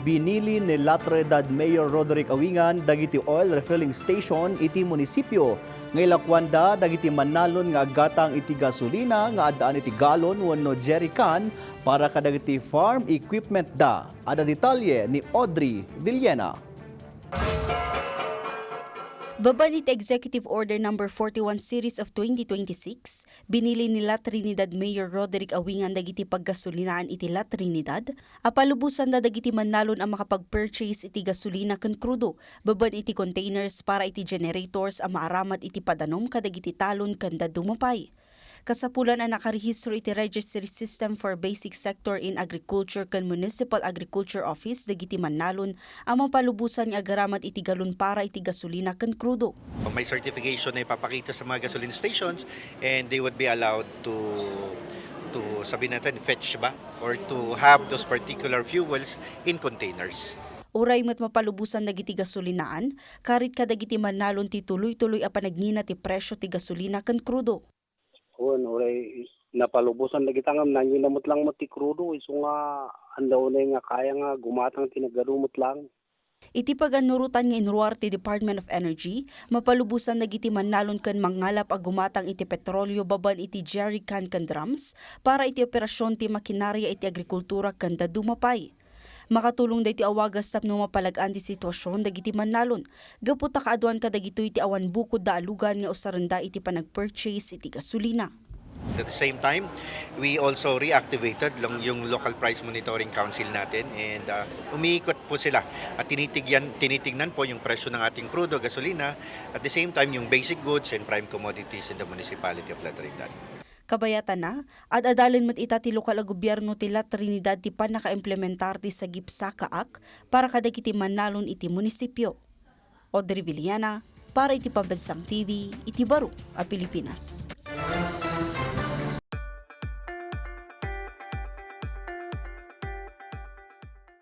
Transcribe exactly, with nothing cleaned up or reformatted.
Binili ni La Trinidad Mayor Roderick Awingan dagiti oil refilling station iti munisipio nga ilakuanda dagiti mannalon nga aggatang iti gasolina nga addaan iti galon wenno jerrycan para kadagiti farm equipment da. Adda detalye ni Audrey Villena. Babaen iti Executive Order Number forty-one Series of twenty twenty-six, binili ni La Trinidad Mayor Roderick Awingan dagiti paggasolinaan iti La Trinidad a palubosanda dagiti mannalon a makapag-purchase iti gasolina ken krudo babaen iti containers para iti generators a maaramat iti padanum kadagiti talon ken dadduma pay. Kasapulan a nakarehistro iti Registry System for Basic Sector in Agriculture ken Municipal Agriculture Office dagiti mannalon a mapalubosan nga agaramat iti galon para iti gasolina ken krudo. May certification na ipapakita sa mga gasoline stations and they would be allowed to, to sabihin natin, fetch ba? Or to have those particular fuels in containers. Uray met mapalubosan dagiti gasolinaan, karit kadagiti mannalon ti tuloy-tuloy a panagnina ti presyo ti gasolina ken krudo. Wen, uray napalubosan dagita ngem nangnina met lang met ti krudo, isu nga anda unay nga kaya nga gumatang ti nagadu met lang. Iti pagannurotan nga inruar ti Department of Energy, mapalubosan dagiti mannalon ken mangngalap a gumatang iti petrolio babaen iti jerrycan ken drums para iti operasion ti makinarya iti agrikultura ken dadduma pay. Makatulong daytoy a wagas tapno mapalag-an ti situasion dagiti mannalon gapu ta kaaduan kadagitoy ti awan bukodda a lugan nga usarenda iti panag-purchase iti gasolina. At the same time, we also reactivated lang yung local price monitoring council natin and uh, umiikot po sila at tinitigyan, tinitignan po yung presyo ng ating crudo, gasolina, at the same time yung basic goods and prime commodities in the municipality of La Trinidad. Kabayatana, ad-adalen met ita ti lokal a gobierno ti La Trinidad ti pannakaimplementar ti Sagip Saka Act para kadagiti mannalon iti munisipio. Audrey Villena, para iti Pambansang T V, iti Baro a Pilipinas.